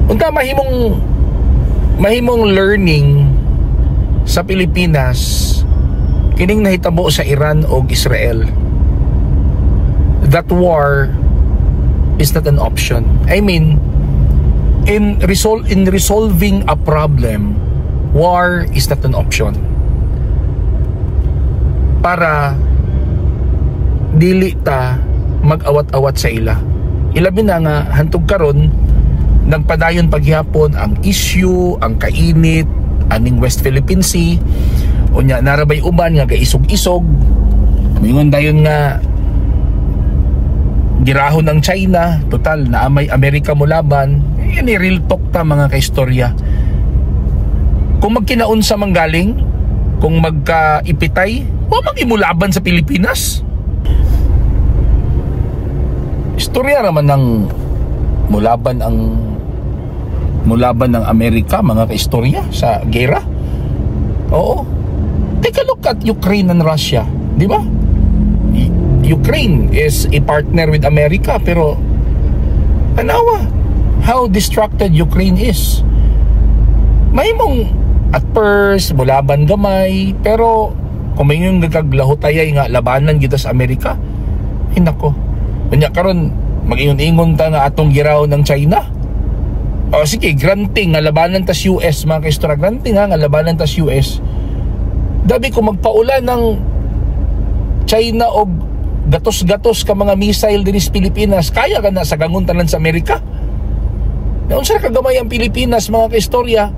Unta mahimong learning sa Pilipinas kining nahitabo sa Iran og Israel, that war is not an option. I mean, in resolving a problem, war is not an option. Para dili ta mag-awat-awat sa ila. Ilabi na nga hantog karon nagpadayon paghihapon ang issue, ang kainit aning West Philippine Sea. Unya narabay uban nga gaisog-isog. Mingon dayon nga girahon ang China, total na may Amerika mo laban. Yan, real talk ta, mga kaistorya. Kung magkinaunsa man galing, kung magkaipitay, wa man imulaban sa Pilipinas. Istorya raman ng mulaban ng Amerika, mga kaistorya, sa gera. Oo. Take a look at Ukraine and Russia, di ba? Ukraine is a partner with America, pero tanawa how distracted Ukraine is. Mahimong at first mulaban gamay, pero kung may yung nagkaglahutayay nga labanan kita sa Amerika, ay nako. Unya karon mag-ingon-ingon ta nga atong giraw ng China. O sige, granting nga labanan tas US, mga kaistorya, granting ha nga labanan tas US. Dabi kung magpaula ng China og gatos-gatos ka mga missile dinhi sa Pilipinas, kaya ka na sa gangon tanan sa Amerika? Naunsa ka gamay ang Pilipinas, mga kaistorya,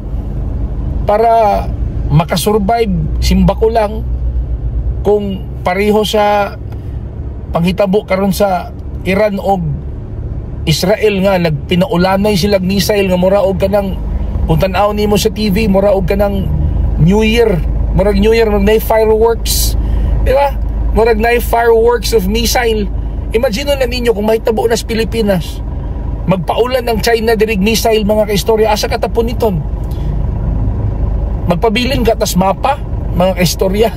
para makasurvive simbako lang kung pareho sa panghitabo karon sa Iran og Israel nga nagpinaulanay silang missile nga mura og kanang, kung tan-aw nimo sa TV, mura og kanang New Year, murag New Year, murag nay fireworks, di ba? Murag nay fireworks of missile. Imagine na ninyo kung mahitabo na sa Pilipinas, magpaulan ng China dirig missile, mga kaistorya, asa katapon niton? Magpabilin ka tas mapa, mga kaistorya.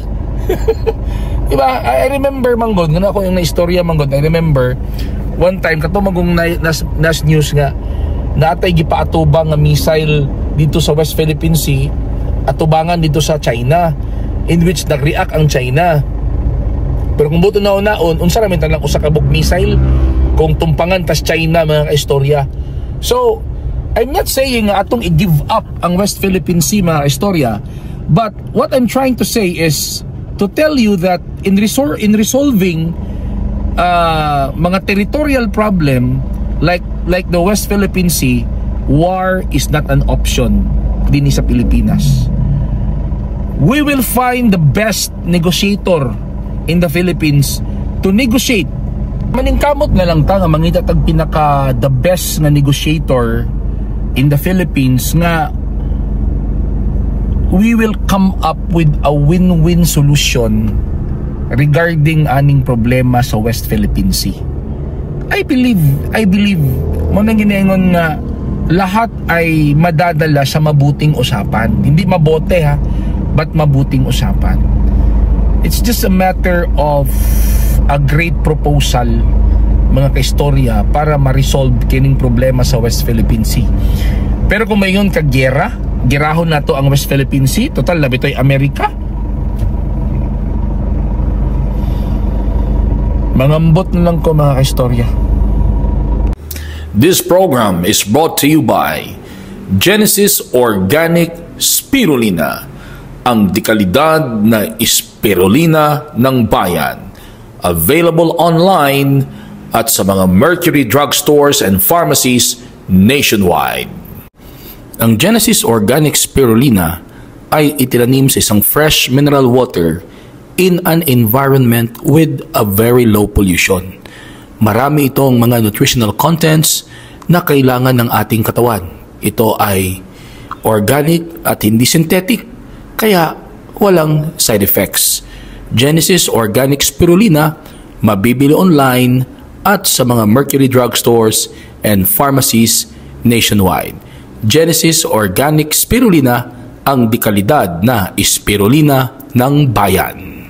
Diba? I remember manggod, nga ako yung na-istorya manggod, I remember one time kato magong nas news nga naatay gipaatubang nga missile dito sa West Philippine Sea, atubangan dito sa China, in which nag-react ang China. Pero kung buto na naon, unsa ra man talang usa ka bug missile kung tumpangan tas China, mga kaistorya? So, I'm not saying nga atong i-give up ang West Philippine Sea, mga kaistorya, but what I'm trying to say is to tell you that in resolving mga territorial problem like the West Philippine Sea, war is not an option dinhi sa Pilipinas. We will find the best negotiator in the Philippines to negotiate. Maningkamot na lang ta nga mangita tag pinaka the best nga negotiator in the Philippines nga we will come up with a win-win solution regarding aning problema sa West Philippine Sea. I believe mo nang ginaingon nga lahat ay madadala sa mabuting usapan. Hindi mabote ha, but mabuting usapan. It's just a matter of a great proposal, mga kaistorya, para ma-resolve kining problema sa West Philippine Sea. Pero kung mayon ka gera, gerahon nato ang West Philippine Sea, total labi to'y Amerika. Mangambot na lang ko, mga kaistorya. This program is brought to you by Genesis Organic Spirulina, ang dekalidad na spirulina ng bayan. Available online at sa mga Mercury drugstores and pharmacies nationwide. Ang Genesis Organic Spirulina ay itinanim sa isang fresh mineral water in an environment with a very low pollution. Marami itong mga nutritional contents na kailangan ng ating katawan. Ito ay organic at hindi synthetic, kaya walang side effects. Genesis Organic Spirulina, mabibili online at sa mga Mercury drugstores and pharmacies nationwide. Genesis Organic Spirulina, ang dekalidad na spirulina ng bayan.